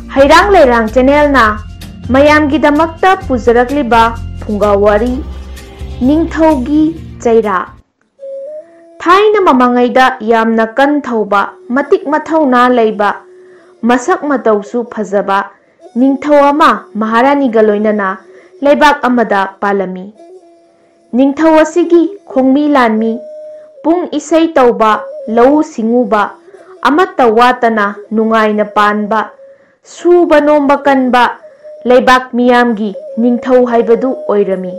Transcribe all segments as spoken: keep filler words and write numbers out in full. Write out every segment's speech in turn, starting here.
ꯍꯩꯔꯥꯡ ꯂꯩꯔꯥꯡ ꯆꯦꯅꯦꯜꯅ ꯃꯌꯥꯝꯒꯤꯗꯃꯛꯇ ꯄꯨꯖꯔꯛꯂꯤꯕ ꯐꯨꯡꯒꯥ ꯋꯥꯔꯤ, ꯅꯤꯡꯊꯧꯒꯤ ꯆꯩꯔꯥꯛ꯫ ꯊꯥꯏꯅ ꯃꯃꯥꯡꯉꯩꯗ ꯌꯥꯝꯅ ꯀꯟ ꯊꯧꯕ, ꯃꯇꯤꯛ ꯃꯊꯧꯅꯥ ꯂꯩꯕ, ꯃꯁꯛ ꯃꯇꯧꯁꯨ ꯐꯖꯕ ꯅꯤꯡꯊꯧ ꯑꯃ ꯃꯍꯥꯔꯥꯅꯤꯒ ꯂꯣꯏꯅꯅ ꯂꯩꯕꯥꯛ ꯑꯃꯗ ꯄꯥꯜꯂꯝꯃꯤ꯫ ꯅꯤꯡꯊꯧ ꯑꯁꯤꯒꯤ ꯈꯣꯡꯃꯤ ꯂꯥꯟꯃꯤ, ꯄꯨꯡ ꯏꯁꯩ ꯇꯧꯕ, ꯂꯧꯎ ꯁꯤꯡꯎꯕ ꯑꯃꯠꯇ ꯋꯥꯠꯇꯅ ꯅꯨꯡꯉꯥꯏꯅ ꯄꯥꯟꯕ, ꯁꯨꯕ ꯅꯣꯝꯕ ꯀꯟꯕ ꯂꯩꯕꯥꯛ ꯃꯤꯌꯥꯝꯒꯤ ꯅꯤꯡꯊꯧ ꯍꯥꯏꯕꯗꯨ ꯑꯣꯏꯔꯝꯃꯤ꯫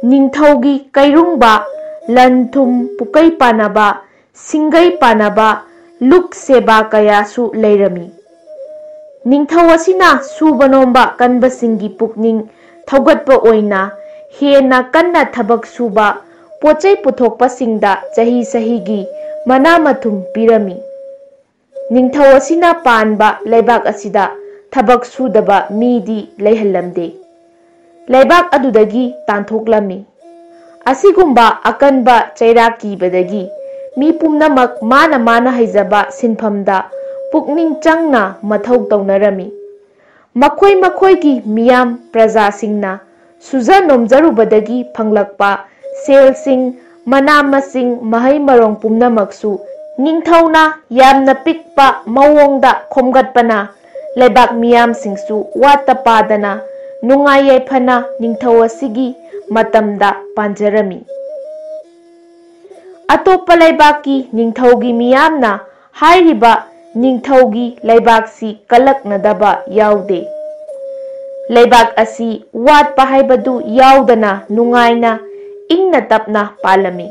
ꯅꯤꯡꯊꯧꯒꯤ ꯀꯩꯔꯨꯡꯕ, ꯂꯟ ꯊꯨꯝ ꯄꯨꯀꯩ ꯄꯥꯅꯕ, ꯁꯤꯡꯒꯩ ꯄꯥꯅꯕ, ꯂꯨꯛ ꯁꯦꯕꯥ ꯀꯌꯥꯁꯨ ꯂꯩꯔꯝꯃꯤ꯫ ꯅꯤꯡꯊꯧ ꯑꯁꯤꯅ ꯁꯨꯕ ꯅꯣꯝꯕ ꯀꯟꯕꯁꯤꯡꯒꯤ ꯄꯨꯛꯅꯤꯡ ꯊꯧꯒꯠꯄ ꯑꯣꯏꯅ ꯍꯦꯟꯅ ꯀꯟꯅ ꯊꯕꯛ ꯁꯨꯕ, ꯄꯣꯠꯆꯩ ꯄꯨꯊꯣꯛꯄꯁꯤꯡꯗ ꯆꯍꯤ ꯆꯍꯤꯒꯤ ꯃꯅꯥ ꯃꯊꯨꯝ ꯄꯤꯔꯝꯃꯤ꯫ ꯅꯤꯡꯊꯧ ꯑꯁꯤꯅ ꯄꯥꯟꯕ ꯂꯩꯕꯥꯛ ꯑꯁꯤꯗ ꯊꯕꯛ ꯁꯨꯗꯕ ꯃꯤꯗꯤ ꯂꯩꯍꯜꯂꯝꯗꯦ꯫ ꯂꯩꯕꯥꯛ ꯑꯗꯨꯗꯒꯤ ꯇꯥꯟꯊꯣꯛꯂꯝꯃꯤ꯫ ꯑꯁꯤꯒꯨꯝꯕ ꯑꯀꯟꯕ ꯆꯩꯔꯥꯛ ꯀꯤꯕꯗꯒꯤ ꯃꯤ ꯄꯨꯝꯅꯃꯛ ꯃꯥꯅ ꯃꯥꯅ ꯍꯩꯖꯕ ꯁꯤꯟꯐꯝꯗ ꯄꯨꯛꯅꯤꯡ ꯆꯪꯅ ꯃꯊꯧ ꯇꯧꯅꯔꯝꯃꯤ꯫ ꯃꯈꯣꯏ ꯃꯈꯣꯏꯒꯤ ꯃꯤꯌꯥꯝ ꯄ꯭ꯔꯖꯥꯁꯤꯡꯅ ꯁꯨꯖ ꯅꯣꯝꯖꯔꯨꯕꯗꯒꯤ ꯐꯪꯂꯛꯄ ꯁꯦꯜꯁꯤꯡ, ꯃꯅꯥ ꯃꯁꯤꯡ, ꯃꯍꯩ ꯃꯔꯣꯡ ꯄꯨꯝꯅꯃꯛꯁꯨ ꯅꯤꯡꯊꯧꯅ ꯌꯥꯝꯅ ꯄꯤꯛꯄ ꯃꯑꯣꯡꯗ ꯈꯣꯝꯒꯠꯄꯅ ꯂꯩꯕꯥꯛ ꯃꯤꯌꯥꯝꯁꯤꯡꯁꯨ ꯋꯥꯠꯇ ꯄꯥꯗꯅ ꯅꯨꯡꯉꯥꯏ ꯌꯥꯏꯐꯅ ꯅꯤꯡꯊꯧ ꯑꯁꯤꯒꯤ ꯃꯇꯝꯗ ꯄꯥꯟꯖꯔꯝꯃꯤ꯫ ꯑꯇꯣꯞꯄ ꯂꯩꯕꯥꯛꯀꯤ ꯅꯤꯡꯊꯧꯒꯤ ꯃꯤꯌꯥꯝꯅ ꯍꯥꯏꯔꯤꯕ ꯅꯤꯡꯊꯧꯒꯤ ꯂꯩꯕꯥꯛꯁꯤ ꯀꯜꯂꯛꯅꯗꯕ ꯌꯥꯎꯗꯦ꯫ ꯂꯩꯕꯥꯛ ꯑꯁꯤ ꯋꯥꯠꯄ ꯍꯥꯏꯕꯗꯨ ꯌꯥꯎꯗꯅ ꯅꯨꯡꯉꯥꯏꯅ ꯏꯪꯅ ꯇꯞꯅ ꯄꯥꯜꯂꯝꯃꯤ꯫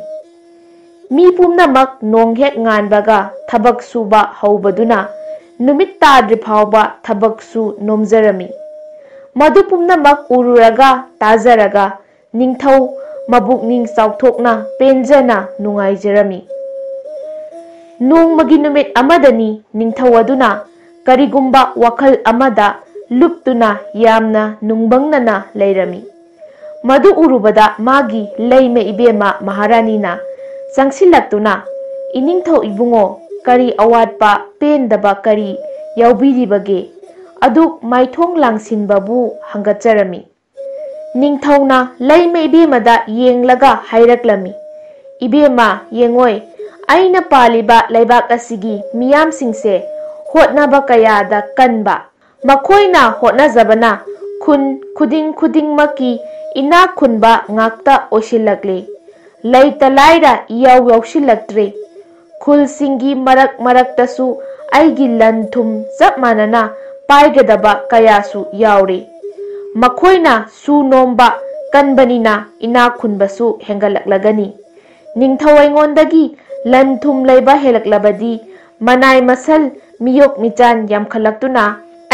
ꯃꯤ ꯄꯨꯝꯅꯃꯛ ꯅꯣꯡ ꯍꯦꯛ ꯉꯥꯟꯕꯒ ꯊꯕꯛ ꯁꯨꯕ ꯍꯧꯕꯗꯨꯅ ꯅꯨꯃꯤꯠ ꯇꯥꯗ꯭ꯔꯤ ꯐꯥꯎꯕ ꯊꯕꯛꯁꯨ ꯅꯣꯝꯖꯔꯝꯃꯤ꯫ ꯃꯗꯨ ꯄꯨꯝꯅꯃꯛ ꯎꯔꯨꯔꯒ ꯇꯥꯖꯔꯒ ꯅꯤꯡꯊꯧ ꯃꯕꯨꯛꯅꯤꯡ ꯆꯥꯎꯊꯣꯛꯅ ꯄꯦꯟꯖꯅ ꯅꯨꯡꯉꯥꯏꯖꯔꯝꯃꯤ꯫ ꯅꯣꯡꯃꯒꯤ ꯅꯨꯃꯤꯠ ꯑꯃꯗꯅꯤ ꯅꯤꯡꯊꯧ ꯑꯗꯨꯅ ꯀꯔꯤꯒꯨꯝꯕ ꯋꯥꯈꯜ ꯑꯃꯗ ꯂꯨꯞꯇꯨꯅ ꯌꯥꯝꯅ ꯅꯨꯡꯕꯪꯅꯅ ꯂꯩꯔꯝꯃꯤ꯫ ꯃꯗꯨ ꯎꯔꯨꯕꯗ ꯃꯥꯒꯤ ꯂꯩꯃ ꯏꯕꯦꯝꯃ ꯃꯍꯥꯔꯥꯅꯤꯅ ꯆꯪꯁꯤꯜꯂꯛꯇꯨꯅ, "ꯏꯅꯤꯡꯊꯧ ꯏꯕꯨꯡꯉꯣ, ꯀꯔꯤ ꯑꯋꯥꯠꯄ ꯄꯦꯟꯗꯕ ꯀꯔꯤ ꯌꯥꯎꯕꯤꯔꯤꯕꯒꯦ? ꯑꯗꯨꯛ ꯃꯥꯏꯊꯣꯡ ꯂꯥꯡꯁꯤꯟꯕꯕꯨ ꯍꯪꯒꯠꯆꯔꯝꯃꯤ꯫ ꯅꯤꯡꯊꯧꯅ ꯂꯩꯃ ꯏꯕꯦꯝꯃꯗ ꯌꯦꯡꯂꯒ ꯍꯥꯏꯔꯛꯂꯝꯃꯤ, "ꯏꯕꯦꯝꯃ, ꯌꯦꯡꯉꯣꯏ, ꯑꯩꯅ ꯄꯥꯜꯂꯤꯕ ꯂꯩꯕꯥꯛ ꯑꯁꯤꯒꯤ ꯃꯤꯌꯥꯝꯁꯤꯡꯁꯦ ꯍꯣꯠꯅꯕ ꯀꯌꯥꯗ ꯀꯟꯕ, ꯃꯈꯣꯏꯅ ꯍꯣꯠꯅꯖꯕꯅ ꯈꯨꯟ ꯈꯨꯗꯤꯡ ꯈꯨꯗꯤꯡꯃꯛꯀꯤ ꯏꯅꯥꯛ ꯈꯨꯟꯕ ꯉꯥꯛꯇ ꯑꯣꯏꯁꯤꯜꯂꯛꯂꯦ꯫ ꯂꯩꯇ ꯂꯥꯏꯔ ꯏꯌꯥꯎ ꯌꯥꯎꯁꯤꯜꯂꯛꯇ꯭ꯔꯦ꯫ ꯈꯨꯜꯁꯤꯡꯒꯤ ꯃꯔꯛ ꯃꯔꯛꯇꯁꯨ ꯑꯩꯒꯤ ꯂꯟ ꯊꯨꯝ ꯆꯞ ꯃꯥꯟꯅꯅ ꯄꯥꯏꯒꯗꯕ ꯀꯌꯥꯁꯨ ꯌꯥꯎꯔꯦ꯫ ꯃꯈꯣꯏꯅ ꯁꯨ ꯅꯣꯝꯕ ꯀꯟꯕꯅꯤꯅ ꯏꯅꯥꯛ ꯈꯨꯟꯕꯁꯨ ꯍꯦꯟꯒꯠꯂꯛꯂꯒꯅꯤ꯫ ꯅꯤꯡꯊꯧ ꯑꯩꯉꯣꯟꯗꯒꯤ ꯂꯟ ꯊꯨꯝ ꯂꯩꯕ ꯍꯦꯜꯂꯛꯂꯕꯗꯤ ꯃꯅꯥꯏ ꯃꯁꯜ ꯃꯤꯌꯣꯛ ꯃꯤꯆꯥꯟ ꯌꯥꯝꯈꯠꯂꯛꯇꯨꯅ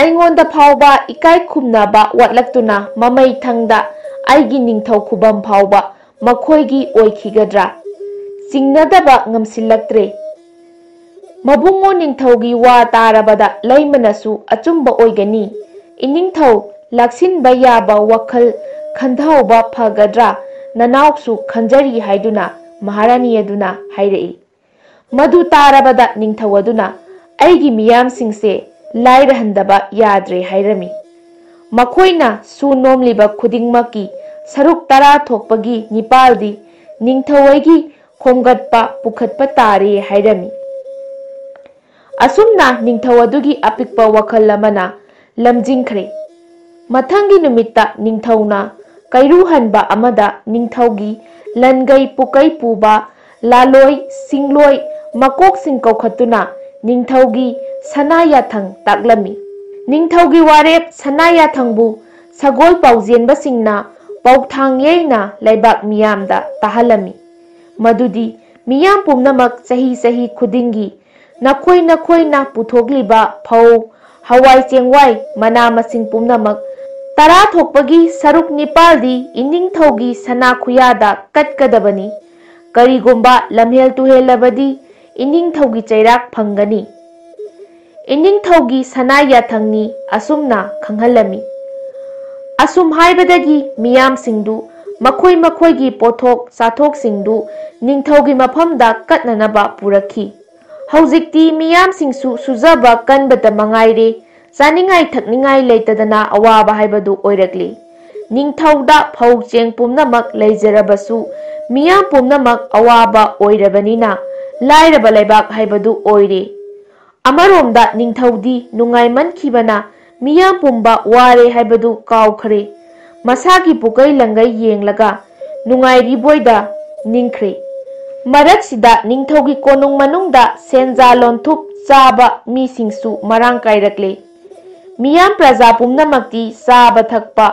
ꯑꯩꯉꯣꯟꯗ ꯐꯥꯎꯕ ꯏꯀꯥꯏ ꯈꯨꯝꯅꯕ ꯋꯥꯠꯂꯛꯇꯨꯅ ꯃꯃꯩ ꯊꯪꯗ ꯑꯩꯒꯤ ꯅꯤꯡꯊꯧ ꯈꯨꯕꯝ ꯐꯥꯎꯕ ꯃꯈꯣꯏꯒꯤ ꯑꯣꯏꯈꯤꯒꯗ꯭ꯔꯥ ꯆꯤꯡꯅꯗꯕ ꯉꯝꯁꯤꯜꯂꯛꯇ꯭ꯔꯦ꯫ ꯃꯕꯨꯡꯉꯣ ꯅꯤꯡꯊꯧꯒꯤ ꯋꯥ ꯇꯥꯔꯕꯗ ꯂꯩꯃꯅꯁꯨ ꯑꯆꯨꯝꯕ ꯑꯣꯏꯒꯅꯤ꯫ ꯏꯅꯤꯡꯊꯧ ꯂꯥꯛꯁꯤꯟꯕ ꯌꯥꯕ ꯋꯥꯈꯜ ꯈꯟꯊꯍꯧꯕ ꯐꯒꯗ꯭ꯔꯥ ꯅꯅꯥꯎꯁꯨ ꯈꯟꯖꯔꯤ" ꯍꯥꯏꯗꯨꯅ ꯃꯍꯥꯔꯥꯅꯤ ꯑꯗꯨꯅ ꯍꯥꯏꯔꯛꯏ꯫ ꯃꯗꯨ ꯇꯥꯔꯕꯗ ꯅꯤꯡꯊꯧ ꯑꯗꯨꯅ, "ꯑꯩꯒꯤ ꯃꯤꯌꯥꯝꯁꯤꯡꯁꯦ ꯂꯥꯏꯔꯍꯟꯗꯕ ꯌꯥꯗ꯭ꯔꯦ" ꯍꯥꯏꯔꯝꯃꯤ꯫ "ꯃꯈꯣꯏꯅ ꯁꯨ ꯅꯣꯝꯂꯤꯕ ꯈꯨꯗꯤꯡꯃꯛꯀꯤ ꯁꯔꯨꯛ ꯇꯔꯥ ꯊꯣꯛꯄꯒꯤ ꯅꯤꯄꯥꯜꯗꯤ ꯅꯤꯡꯊꯧ ꯑꯩꯒꯤ ꯈꯣꯝꯒꯠꯄ ꯄꯨꯈꯠꯄ ꯇꯥꯔꯦ" ꯍꯥꯏꯔꯝꯃꯤ꯫ ꯑꯁꯨꯝꯅ ꯅꯤꯡꯊꯧ ꯑꯗꯨꯒꯤ ꯑꯄꯤꯛꯄ ꯋꯥꯈꯜ ꯑꯃꯅ ꯂꯝꯖꯤꯡꯈ꯭ꯔꯦ꯫ ꯃꯊꯪꯒꯤ ꯅꯨꯃꯤꯠꯇ ꯅꯤꯡꯊꯧꯅ ꯀꯩꯔꯨ ꯍꯟꯕ ꯑꯃꯗ ꯅꯤꯡꯊꯧꯒꯤ ꯂꯟꯒꯩ ꯄꯨꯀꯩ ꯄꯨꯕ ꯂꯥꯂꯣꯏ, ꯁꯤꯡꯂꯣꯏ, ꯃꯀꯣꯛꯁꯤꯡ ꯀꯧꯈꯠꯇꯨꯅ ꯅꯤꯡꯊꯧꯒꯤ ꯁꯅꯥ ꯌꯥꯊꯪ ꯇꯥꯛꯂꯝꯃꯤ꯫ ꯅꯤꯡꯊꯧꯒꯤ ꯋꯥꯔꯦꯞ ꯁꯅꯥ ꯌꯥꯊꯪꯕꯨ ꯁꯒꯣꯜ ꯄꯥꯎꯖꯦꯟꯕꯁꯤꯡꯅ ꯄꯧꯊꯥꯡ ꯌꯩꯅ ꯂꯩꯕꯥꯛ ꯃꯤꯌꯥꯝꯗ ꯇꯥꯍꯜꯂꯝꯃꯤ꯫ ꯃꯗꯨꯗꯤ ꯃꯤꯌꯥꯝ ꯄꯨꯝꯅꯃꯛ ꯆꯍꯤ ꯆꯍꯤ ꯈꯨꯗꯤꯡꯒꯤ ꯅꯈꯣꯏ ꯅꯈꯣꯏꯅ ꯄꯨꯊꯣꯛꯂꯤꯕ ꯐꯧ, ꯍꯋꯥꯏ ꯆꯦꯡꯋꯥꯏ, ꯃꯅꯥ ꯃꯁꯤꯡ ꯄꯨꯝꯅꯃꯛ ꯇꯔꯥ ꯊꯣꯛꯄꯒꯤ ꯁꯔꯨꯛ ꯅꯤꯄꯥꯜꯗꯤ ꯏꯅꯤꯡꯊꯧꯒꯤ ꯁꯅꯥ ꯈꯨꯌꯥꯗ ꯀꯠꯀꯗꯕꯅꯤ꯫ ꯀꯔꯤꯒꯨꯝꯕ ꯂꯝꯍꯦꯜ ꯇꯨꯍꯦꯜꯂꯕꯗꯤ ꯏꯅꯤꯡꯊꯧꯒꯤ ꯆꯩꯔꯥꯛ ꯐꯪꯒꯅꯤ꯫ ꯏꯅꯤꯡꯊꯧꯒꯤ ꯁꯅꯥ ꯌꯥꯊꯪꯅꯤ ꯑꯁꯨꯝꯅ ꯈꯪꯍꯜꯂꯝꯃꯤ꯫ ꯑꯁꯨꯝ ꯍꯥꯏꯕꯗꯒꯤ ꯃꯤꯌꯥꯝꯁꯤꯡꯗꯨ ꯃꯈꯣꯏ ꯃꯈꯣꯏꯒꯤ ꯄꯣꯠꯊꯣꯛ ꯆꯥꯊꯣꯛꯁꯤꯡꯗꯨ ꯅꯤꯡꯊꯧꯒꯤ ꯃꯐꯝꯗ ꯀꯠꯅꯅꯕ ꯄꯨꯔꯛꯈꯤ꯫ ꯍꯧꯖꯤꯛꯇꯤ ꯃꯤꯌꯥꯝꯁꯤꯡꯁꯨ ꯁꯨꯖꯕ ꯀꯟꯕꯇ ꯃꯉꯥꯏꯔꯦ, ꯆꯥꯅꯤꯡꯉꯥꯏ ꯊꯛꯅꯤꯡꯉꯥꯏ ꯂꯩꯇꯗꯅ ꯑꯋꯥꯕ ꯍꯥꯏꯕꯗꯨ ꯑꯣꯏꯔꯛꯂꯤ꯫ ꯅꯤꯡꯊꯧꯗ ꯐꯧ ꯆꯦꯡ ꯄꯨꯝꯅꯃꯛ ꯂꯩꯖꯔꯕꯁꯨ, ꯃꯤꯌꯥꯝ ꯄꯨꯝꯅꯃꯛ ꯑꯋꯥꯕ ꯑꯣꯏꯔꯕꯅꯤꯅ, ꯂꯥꯏꯔꯕ ꯂꯩꯕꯥꯛ ꯍꯥꯏꯕꯗꯨ ꯑꯣꯏꯔꯦ꯫ ꯑꯃꯔꯣꯝꯗ ꯅꯤꯡꯊꯧꯗꯤ ꯅꯨꯡꯉꯥꯏꯃꯟꯈꯤꯕꯅ ꯃꯤꯌꯥꯝ ꯄꯨꯝꯕ ꯋꯥꯔꯦ ꯍꯥꯏꯕꯗꯨ ꯀꯥꯎꯈ꯭ꯔꯦ꯫ ꯃꯁꯥꯒꯤ ꯄꯨꯀꯩ ꯂꯪꯒꯩ ꯌꯦꯡꯂꯒ ꯅꯨꯡꯉꯥꯏꯔꯤꯕꯣꯏꯗ ꯅꯤꯡꯈ꯭ꯔꯦ꯫ ꯃꯔꯛꯁꯤꯗ ꯅꯤꯡꯊꯧꯒꯤ ꯀꯣꯅꯨꯡ ꯃꯅꯨꯡꯗ ꯁꯦꯟꯖꯥ ꯂꯣꯟꯊꯨꯞ ꯆꯥꯕ ꯃꯤꯁꯤꯡꯁꯨ ꯃꯔꯥꯡ ꯀꯥꯏꯔꯛꯂꯦ꯫ ꯃꯤꯌꯥꯝ ꯄ꯭ꯔꯖꯥ ꯄꯨꯝꯅꯃꯛꯇꯤ ꯆꯥꯕ ꯊꯛꯄ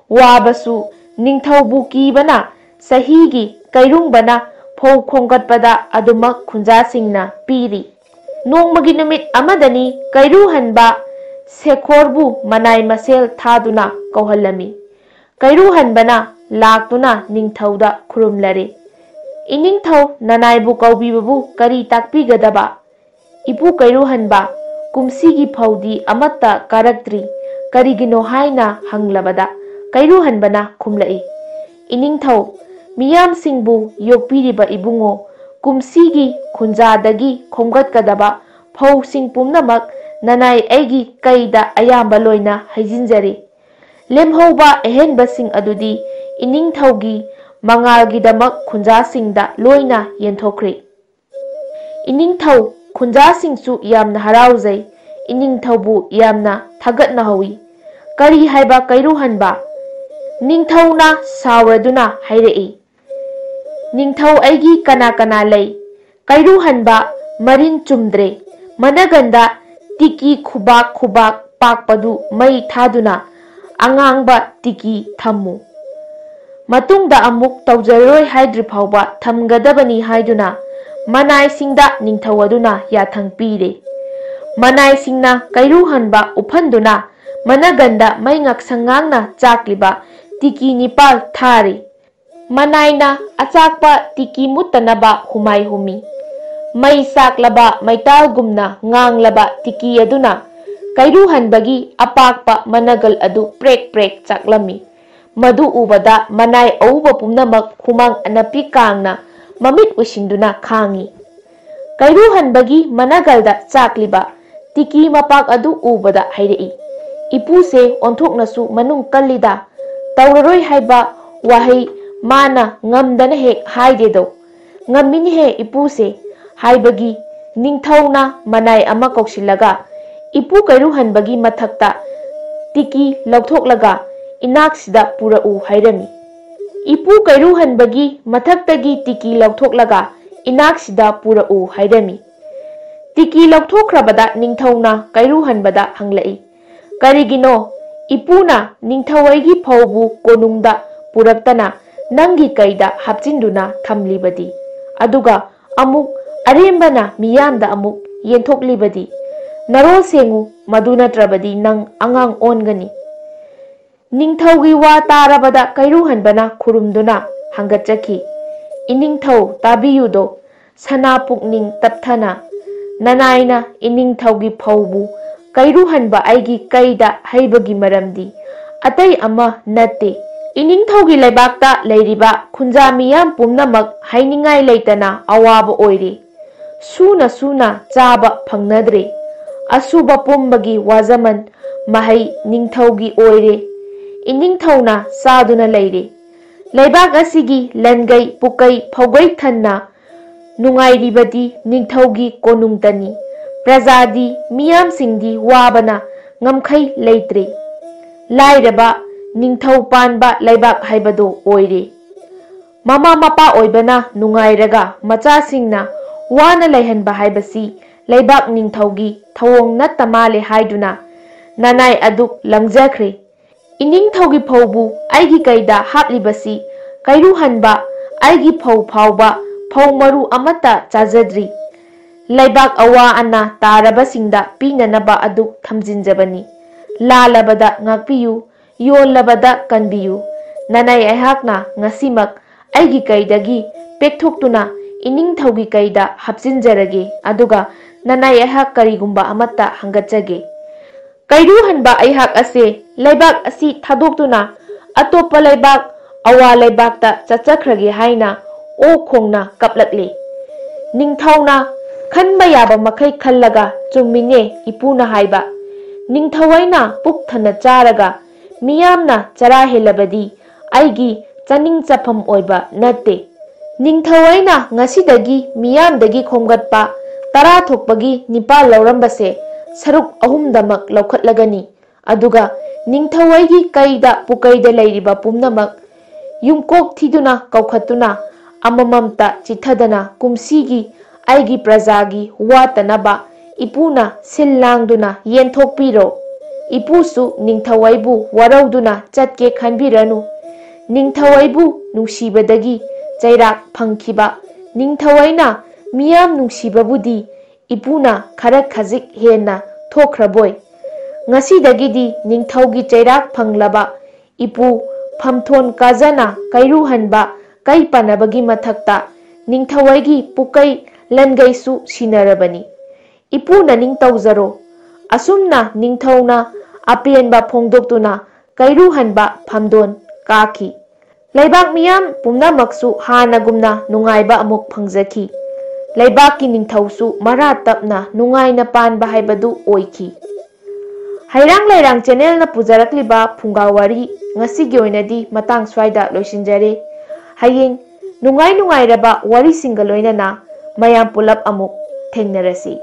ꯋꯥꯕꯁꯨ ꯅꯤꯡꯊꯧꯕꯨ ꯀꯤꯕꯅ ꯆꯍꯤꯒꯤ ꯀꯩꯔꯨꯡꯕꯅ ꯐꯧ ꯈꯣꯝꯒꯠꯄꯗ ꯑꯗꯨꯃꯛ ꯈꯨꯟꯖꯥꯁꯤꯡꯅ ꯄꯤꯔꯤ꯫ ꯅꯣꯡꯃꯒꯤ ꯅꯨꯃꯤꯠ ꯑꯃꯗꯅꯤ ꯀꯩꯔꯨꯍꯟꯕ ꯁꯦꯈꯣꯔꯕꯨ ꯃꯅꯥꯏ ꯃꯁꯦꯜ ꯊꯥꯗꯨꯅ ꯀꯧꯍꯜꯂꯝꯃꯤ꯫ ꯀꯩꯔꯨꯍꯟꯕꯅ ꯂꯥꯛꯇꯨꯅ ꯅꯤꯡꯊꯧꯗ ꯈꯨꯔꯨꯝꯂꯔꯦ꯫ "ꯏꯅꯤꯡꯊꯧ, ꯅꯅꯥꯏꯕꯨ ꯀꯧꯕꯤꯕꯕꯨ ꯀꯔꯤ ꯇꯥꯛꯄꯤꯒꯗꯕ?" "ꯏꯄꯨ ꯀꯩꯔꯨꯍꯟꯕ, ꯀꯨꯝꯁꯤꯒꯤ ꯐꯧꯗꯤ ꯑꯃꯠꯇ ꯀꯥꯔꯛꯇ꯭ꯔꯤ, ꯀꯔꯤꯒꯤꯅꯣ?" ꯍꯥꯏꯅ ꯍꯪꯂꯕꯗ, ꯀꯩꯔꯨꯍꯟꯕꯅ ꯈꯨꯝꯂꯛꯏ, "ꯏꯅꯤꯡꯊꯧ, ꯃꯤꯌꯥꯝꯁꯤꯡꯕꯨ ꯌꯣꯛꯄꯤꯔꯤꯕ ꯏꯕꯨꯡꯉꯣ, ꯀꯨꯝꯁꯤꯒꯤ ꯈꯨꯟꯖꯥꯗꯒꯤ ꯈꯣꯝꯒꯠꯀꯗꯕ ꯐꯧꯁꯤꯡ ꯄꯨꯝꯅꯃꯛ ꯅꯅꯥꯏ ꯑꯩꯒꯤ ꯀꯩꯗ ꯑꯌꯥꯝꯕ ꯂꯣꯏꯅ ꯍꯩꯖꯤꯟꯖꯔꯦ꯫ ꯂꯦꯝꯍꯧꯕ ꯑꯍꯦꯟꯕꯁꯤꯡ ꯑꯗꯨꯗꯤ ꯏꯅꯤꯡꯊꯧꯒꯤ ꯃꯉꯥꯜꯒꯤꯗꯃꯛ ꯈꯨꯟꯖꯥꯁꯤꯡꯗ ꯂꯣꯏꯅ ꯌꯦꯟꯊꯣꯛꯈ꯭ꯔꯦ꯫ ꯏꯅꯤꯡꯊꯧ, ꯈꯨꯟꯖꯥꯁꯤꯡꯁꯨ ꯌꯥꯝꯅ ꯍꯔꯥꯎꯖꯩ, ꯏꯅꯤꯡꯊꯧꯕꯨ ꯌꯥꯝꯅ ꯊꯥꯒꯠꯅꯍꯧꯏ꯫" "ꯀꯔꯤ ꯍꯥꯏꯕ ꯀꯩꯔꯨꯍꯟꯕ?" ꯅꯤꯡꯊꯧꯅ ꯁꯥꯎꯔꯗꯨꯅ ꯍꯥꯏꯔꯛꯏ꯫ "ꯅꯤꯡꯊꯧ ꯑꯩꯒꯤ ꯀꯅꯥ ꯀꯅꯥ ꯂꯩ?" ꯀꯩꯔꯨꯍꯟꯕ ꯃꯔꯤꯟ ꯆꯨꯝꯗ꯭ꯔꯦ꯫ "ꯃꯅꯒꯟꯗ ꯇꯤꯀꯤ ꯈꯨꯕꯥꯛ ꯈꯨꯕꯥꯛ ꯄꯥꯛꯄꯗꯨ ꯃꯩ ꯊꯥꯗꯨꯅ ꯑꯉꯥꯡꯕ ꯇꯤꯀꯤ ꯊꯝꯃꯨ꯫ ꯃꯇꯨꯡꯗ ꯑꯃꯨꯛ ꯇꯧꯖꯔꯔꯣꯏ ꯍꯥꯏꯗ꯭ꯔꯤ ꯐꯥꯎꯕ ꯊꯝꯒꯗꯕꯅꯤ" ꯍꯥꯏꯗꯨꯅ ꯃꯅꯥꯏꯁꯤꯡꯗ ꯅꯤꯡꯊꯧ ꯑꯗꯨꯅ ꯌꯥꯊꯪ ꯄꯤꯔꯦ꯫ ꯃꯅꯥꯏꯁꯤꯡꯅ ꯀꯩꯔꯨꯍꯟꯕ ꯎꯞꯍꯟꯗꯨꯅ ꯃꯅꯒꯟꯗ ꯃꯩ ꯉꯥꯛꯁꯪ ꯉꯥꯡꯅ ꯆꯥꯛꯂꯤꯕ ꯇꯤꯀꯤ ꯅꯤꯄꯥꯜ ꯊꯥꯔꯤ꯫ ꯃꯅꯥꯏꯅ ꯑꯆꯥꯛꯄ ꯇꯤꯀꯤ ꯃꯨꯠꯇꯅꯕ ꯍꯨꯃꯥꯏ ꯍꯨꯝꯃꯤ꯫ ꯃꯩ ꯆꯥꯛꯂꯕ ꯃꯩꯇꯥꯜꯒꯨꯝꯅ ꯉꯥꯡꯂꯕ ꯇꯤꯀꯤ ꯑꯗꯨꯅ ꯀꯩꯔꯨꯍꯟꯕꯒꯤ ꯑꯄꯥꯛꯄ ꯃꯅꯒꯜ ꯑꯗꯨ ꯄ꯭ꯔꯦꯛ ꯄ꯭ꯔꯦꯛ ꯆꯥꯛꯂꯝꯃꯤ꯫ ꯃꯗꯨ ꯎꯕꯗ ꯃꯅꯥꯏ ꯑꯎꯕ ꯄꯨꯝꯅꯃꯛ ꯍꯨꯃꯥꯡ ꯑꯅꯞꯄꯤ ꯀꯥꯡꯅ ꯃꯃꯤꯠ ꯎꯏꯁꯤꯟꯗꯨꯅ ꯈꯥꯡꯉꯤ꯫ ꯀꯩꯔꯨꯍꯟꯕꯒꯤ ꯃꯅꯒꯜꯗ ꯆꯥꯛꯂꯤꯕ ꯇꯤꯀꯤ ꯃꯄꯥꯛ ꯑꯗꯨ ꯎꯕꯗ ꯍꯥꯏꯔꯛꯏ, "ꯏꯄꯨꯁꯦ ꯑꯣꯟꯊꯣꯛꯅꯁꯨ ꯃꯅꯨꯡ ꯀꯜꯂꯤꯗ, ꯇꯧꯔꯔꯣꯏ ꯍꯥꯏꯕ ꯋꯥꯍꯩ ꯃꯥꯅ ꯉꯝꯗꯅ ꯍꯦꯛ ꯍꯥꯏꯗꯦꯗꯣ꯫ ꯉꯝꯃꯤꯅꯦꯍꯦ ꯏꯄꯨꯁꯦ" ꯍꯥꯏꯕꯒꯤ ꯅꯤꯡꯊꯧꯅ ꯃꯅꯥꯏ ꯑꯃ ꯀꯧꯁꯤꯜꯂꯒ ꯏꯄꯨ ꯀꯩꯔꯨꯍꯟꯕꯒꯤ ꯃꯊꯛꯇ ꯇꯤꯀꯤ ꯂꯧꯊꯣꯛꯂꯒ ꯏꯅꯥꯛꯁꯤꯗ ꯄꯨꯔꯛꯎ ꯍꯥꯏꯔꯝꯃꯤ꯫ ꯏꯄꯨ ꯀꯩꯔꯨꯍꯟꯕꯒꯤ ꯃꯊꯛꯇꯒꯤ ꯇꯤꯀꯤ ꯂꯧꯊꯣꯛꯂꯒ ꯏꯅꯥꯛꯁꯤꯗ ꯄꯨꯔꯛꯎ ꯍꯥꯏꯔꯝꯃꯤ꯫ ꯇꯤꯀꯤ ꯂꯧꯊꯣꯛꯈ꯭ꯔꯕꯗ ꯅꯤꯡꯊꯧꯅ ꯀꯩꯔꯨꯍꯟꯕꯗ ꯍꯪꯂꯛꯏ, "ꯀꯔꯤꯒꯤꯅꯣ ꯏꯄꯨꯅ ꯅꯤꯡꯊꯧ ꯑꯩꯒꯤ ꯐꯧꯕꯨ ꯀꯣꯅꯨꯡꯗ ꯄꯨꯔꯛꯇꯅ ꯅꯪꯒꯤ ꯀꯩꯗ ꯍꯥꯞꯆꯤꯟꯗꯨꯅ ꯊꯝꯂꯤꯕꯗꯤ? ꯑꯗꯨꯒ ꯑꯃꯨꯛ ꯑꯔꯦꯝꯕꯅ ꯃꯤꯌꯥꯝꯗ ꯑꯃꯨꯛ ꯌꯦꯟꯊꯣꯛꯂꯤꯕꯗꯤ? ꯅꯔꯣꯜ ꯁꯦꯡꯉꯨ, ꯃꯗꯨ ꯅꯠꯇ꯭ꯔꯕꯗꯤ ꯅꯪ ꯑꯉꯥꯡ ꯑꯣꯟꯒꯅꯤ"꯫ ꯅꯤꯡꯊꯧꯒꯤ ꯋꯥ ꯇꯥꯔꯕꯗ ꯀꯩꯔꯨꯍꯟꯕꯅ ꯈꯨꯔꯨꯝꯗꯨꯅ ꯍꯪꯒꯠꯆꯈꯤ, "ꯏꯅꯤꯡꯊꯧ, ꯇꯥꯕꯤꯌꯨꯗꯣ, ꯁꯅꯥ ꯄꯨꯛꯅꯤꯡ ꯇꯞꯊꯅ꯫ ꯅꯅꯥꯏꯅ ꯏꯅꯤꯡꯊꯧꯒꯤ ꯐꯧꯕꯨ ꯀꯩꯔꯨꯍꯟꯕ ꯑꯩꯒꯤ ꯀꯩꯗ ꯍꯩꯕꯒꯤ ꯃꯔꯝꯗꯤ ꯑꯇꯩ ꯑꯃ ꯅꯠꯇꯦ꯫ ꯏꯅꯤꯡꯊꯧꯒꯤ ꯂꯩꯕꯥꯛꯇ ꯂꯩꯔꯤꯕ ꯈꯨꯟꯖꯥ ꯃꯤꯌꯥꯝ ꯄꯨꯝꯅꯃꯛ ꯍꯥꯏꯅꯤꯡꯉꯥꯏ ꯂꯩꯇꯅ ꯑꯋꯥꯕ ꯑꯣꯏꯔꯦ꯫ ꯁꯨꯅ ꯁꯨꯅ ꯆꯥꯕ ꯐꯪꯅꯗ꯭ꯔꯦ꯫ ꯑꯁꯨꯕ ꯄꯨꯝꯕꯒꯤ ꯋꯥꯖꯃꯟ ꯃꯍꯩ ꯅꯤꯡꯊꯧꯒꯤ ꯑꯣꯏꯔꯦ꯫ ꯏꯅꯤꯡꯊꯧꯅ ꯆꯥꯗꯨꯅ ꯂꯩꯔꯦ꯫ ꯂꯩꯕꯥꯛ ꯑꯁꯤꯒꯤ ꯂꯟꯒꯩ ꯄꯨꯀꯩ ꯐꯧꯒꯩ ꯊꯟꯅ ꯅꯨꯡꯉꯥꯏꯔꯤꯕꯗꯤ ꯅꯤꯡꯊꯧꯒꯤ ꯀꯣꯅꯨꯡꯇꯅꯤ꯫ ꯄ꯭ꯔꯖꯥꯗꯤ ꯃꯤꯌꯥꯝꯁꯤꯡꯗꯤ ꯋꯥꯕꯅ ꯉꯝꯈꯩ ꯂꯩꯇ꯭ꯔꯦ꯫ ꯂꯥꯏꯔꯕ ꯅꯤꯡꯊꯧ ꯄꯥꯟꯕ ꯂꯩꯕꯥꯛ ꯍꯥꯏꯕꯗꯣ ꯑꯣꯏꯔꯦ꯫ ꯃꯃꯥ ꯃꯄꯥ ꯑꯣꯏꯕꯅ ꯅꯨꯡꯉꯥꯏꯔꯒ ꯃꯆꯥꯁꯤꯡꯅ ꯋꯥꯅ ꯂꯩꯍꯟꯕ ꯍꯥꯏꯕꯁꯤ ꯂꯩꯕꯥꯛ ꯅꯤꯡꯊꯧꯒꯤ ꯊꯧꯑꯣꯡ ꯅꯠꯇ ꯃꯥꯜꯂꯦ" ꯍꯥꯏꯗꯨꯅ ꯅꯅꯥꯏ ꯑꯗꯨ ꯂꯪꯖꯈ꯭ꯔꯦ꯫ ꯏꯅꯤꯡꯊꯧꯒꯤ ꯐꯧꯕꯨ ꯑꯩꯒꯤ ꯀꯩꯗ ꯍꯥꯞꯂꯤꯕꯁꯤ ꯀꯩꯔꯨꯍꯟꯕ ꯑꯩꯒꯤ ꯐꯧ ꯐꯥꯎꯕ ꯐꯧ ꯃꯔꯨ ꯑꯃꯠꯇ ꯆꯥꯖꯗ꯭ꯔꯤ꯫ ꯂꯩꯕꯥꯛ ꯑꯋꯥ ꯑꯅꯥ ꯇꯥꯔꯕꯁꯤꯡꯗ ꯄꯤꯅꯅꯕ ꯑꯗꯨ ꯊꯝꯖꯤꯟꯖꯕꯅꯤ꯫ ꯂꯥꯜꯂꯕꯗ ꯉꯥꯛꯄꯤꯌꯨ, ꯌꯣꯜꯂꯕꯗ ꯀꯟꯕꯤꯌꯨ꯫ ꯅꯅꯥꯏ ꯑꯩꯍꯥꯛꯅ ꯉꯁꯤꯃꯛ ꯑꯩꯒꯤ ꯀꯩꯗꯒꯤ ꯄꯦꯛꯊꯣꯛꯇꯨꯅ ꯏꯅꯤꯡꯊꯧꯒꯤ ꯀꯩꯗ ꯍꯥꯞꯆꯤꯟꯖꯔꯒꯦ, ꯑꯗꯨꯒ ꯅꯅꯥꯏ ꯑꯩꯍꯥꯛ ꯀꯔꯤꯒꯨꯝꯕ ꯑꯃꯠꯇ ꯍꯪꯒꯠꯆꯒꯦ꯫ ꯀꯩꯔꯨꯍꯟꯕ ꯑꯩꯍꯥꯛ ꯑꯁꯦ ꯂꯩꯕꯥꯛ ꯑꯁꯤ ꯊꯥꯗꯣꯛꯇꯨꯅ ꯑꯇꯣꯞꯄ ꯂꯩꯕꯥꯛ, ꯑꯋꯥ ꯂꯩꯕꯥꯛꯇ ꯆꯠꯆꯈ꯭ꯔꯒꯦ" ꯍꯥꯏꯅ ꯑꯣꯛ ꯈꯣꯡꯅ ꯀꯞꯂꯛꯂꯦ꯫ ꯅꯤꯡꯊꯧꯅ ꯈꯟꯕ ꯌꯥꯕ ꯃꯈꯩ ꯈꯜꯂꯒ ꯆꯨꯝꯃꯤꯅꯦ ꯏꯄꯨꯅ ꯍꯥꯏꯕ꯫ ꯅꯤꯡꯊꯧ ꯑꯩꯅ ꯄꯨꯛ ꯊꯟꯅ ꯆꯥꯔꯒ ꯃꯤꯌꯥꯝꯅ ꯆꯔꯥ ꯍꯦꯜꯂꯕꯗꯤ ꯑꯩꯒꯤ ꯆꯥꯅꯤꯡ ꯆꯥꯐꯝ ꯑꯣꯏꯕ ꯅꯠꯇꯦ꯫ ꯅꯤꯡꯊꯧ ꯑꯩꯅ ꯉꯁꯤꯗꯒꯤ ꯃꯤꯌꯥꯝꯗꯒꯤ ꯈꯣꯝꯒꯠꯄ ꯇꯔꯥ ꯊꯣꯛꯄꯒꯤ ꯅꯤꯄꯥꯜ ꯂꯧꯔꯝꯕꯁꯦ ꯁꯔꯨꯛ ꯑꯍꯨꯝꯗꯃꯛ ꯂꯧꯈꯠꯂꯒꯅꯤ꯫ ꯑꯗꯨꯒ ꯅꯤꯡꯊꯧ ꯑꯩꯒꯤ ꯀꯩꯗ ꯄꯨꯀꯩꯗ ꯂꯩꯔꯤꯕ ꯄꯨꯝꯅꯃꯛ ꯌꯨꯝꯀꯣꯛ ꯊꯤꯗꯨꯅ ꯀꯧꯈꯠꯇꯨꯅ ꯑꯃꯃꯝꯇ ꯆꯤꯠꯊꯗꯅ ꯀꯨꯝꯁꯤꯒꯤ ꯑꯩꯒꯤ ꯄ꯭ꯔꯖꯥꯒꯤ ꯋꯥꯠꯇꯅꯕ ꯏꯄꯨꯅ ꯁꯤꯜ ꯂꯥꯡꯗꯨꯅ ꯌꯦꯟꯊꯣꯛꯄꯤꯔꯣ꯫ ꯏꯄꯨꯁꯨ ꯅꯤꯡꯊꯧ ꯑꯩꯕꯨ ꯋꯥꯔꯧꯗꯨꯅ ꯆꯠꯀꯦ ꯈꯟꯕꯤꯔꯅꯨ꯫ ꯅꯤꯡꯊꯧ ꯑꯩꯕꯨ ꯅꯨꯡꯁꯤꯕꯗꯒꯤ ꯆꯩꯔꯥꯛ ꯐꯪꯈꯤꯕ ꯅꯤꯡꯊꯧ ꯑꯩꯅ ꯃꯤꯌꯥꯝ ꯅꯨꯡꯁꯤꯕꯕꯨꯗꯤ ꯏꯄꯨꯅ ꯈꯔ ꯈꯖꯤꯛ ꯍꯦꯟꯅ ꯊꯣꯛꯈ꯭ꯔꯕꯣꯏ꯫ ꯉꯁꯤꯗꯒꯤꯗꯤ ꯅꯤꯡꯊꯧꯒꯤ ꯆꯩꯔꯥꯛ ꯐꯪꯂꯕ ꯏꯄꯨ ꯐꯝꯊꯣꯟ ꯀꯥꯖꯅ ꯀꯩꯔꯨꯍꯟꯕ ꯀꯩ ꯄꯥꯟꯅꯕꯒꯤ ꯃꯊꯛꯇ ꯅꯤꯡꯊꯧ ꯑꯩꯒꯤ ꯄꯨꯀꯩ ꯂꯟꯒꯩꯁꯨ ꯁꯤꯟꯅꯔꯕꯅꯤ꯫ ꯏꯄꯨ ꯅꯅꯤꯡ ꯇꯧꯖꯔꯣ꯫ ꯑꯁꯨꯝꯅ ꯅꯤꯡꯊꯧꯅ ꯑꯄꯦꯟꯕ ꯐꯣꯡꯗꯣꯛꯇꯨꯅ ꯀꯩꯔꯨꯍꯟꯕ ꯐꯝꯗꯣꯟ ꯀꯥꯈꯤ꯫ ꯂꯩꯕꯥꯛ ꯃꯤꯌꯥꯝ ꯄꯨꯝꯅꯃꯛꯁꯨ ꯍꯥꯟꯅꯒꯨꯝꯅ ꯅꯨꯡꯉꯥꯏꯕ ꯑꯃꯨꯛ ꯐꯪꯖꯈꯤ꯫ ꯂꯩꯕꯥꯛꯀꯤ ꯅꯤꯡꯊꯧꯁꯨ ꯃꯔꯥ ꯇꯞꯅ ꯅꯨꯡꯉꯥꯏꯅ ꯄꯥꯟꯕ ꯍꯥꯏꯕꯗꯨ ꯑꯣꯏꯈꯤ꯫ ꯍꯩꯔꯥꯡ ꯂꯩꯔꯥꯡ ꯆꯦꯅꯦꯜꯅ ꯄꯨꯖꯔꯛꯂꯤꯕ ꯐꯨꯡꯒꯥ ꯋꯥꯔꯤ ꯉꯁꯤꯒꯤ ꯑꯣꯏꯅꯗꯤ ꯃꯇꯥꯡ ꯁ꯭ꯋꯥꯏꯗ ꯂꯣꯏꯁꯤꯟꯖꯔꯦ꯫ ꯍꯌꯦꯡ ꯅꯨꯡꯉꯥꯏ ꯅꯨꯡꯉꯥꯏꯔꯕ ꯋꯥꯔꯤꯁꯤꯡꯒ ꯂꯣꯏꯅꯅ ꯃꯌꯥꯝ ꯄꯨꯂꯞ ꯑꯃꯨꯛ ꯊꯦꯡꯅꯔꯁꯤ꯫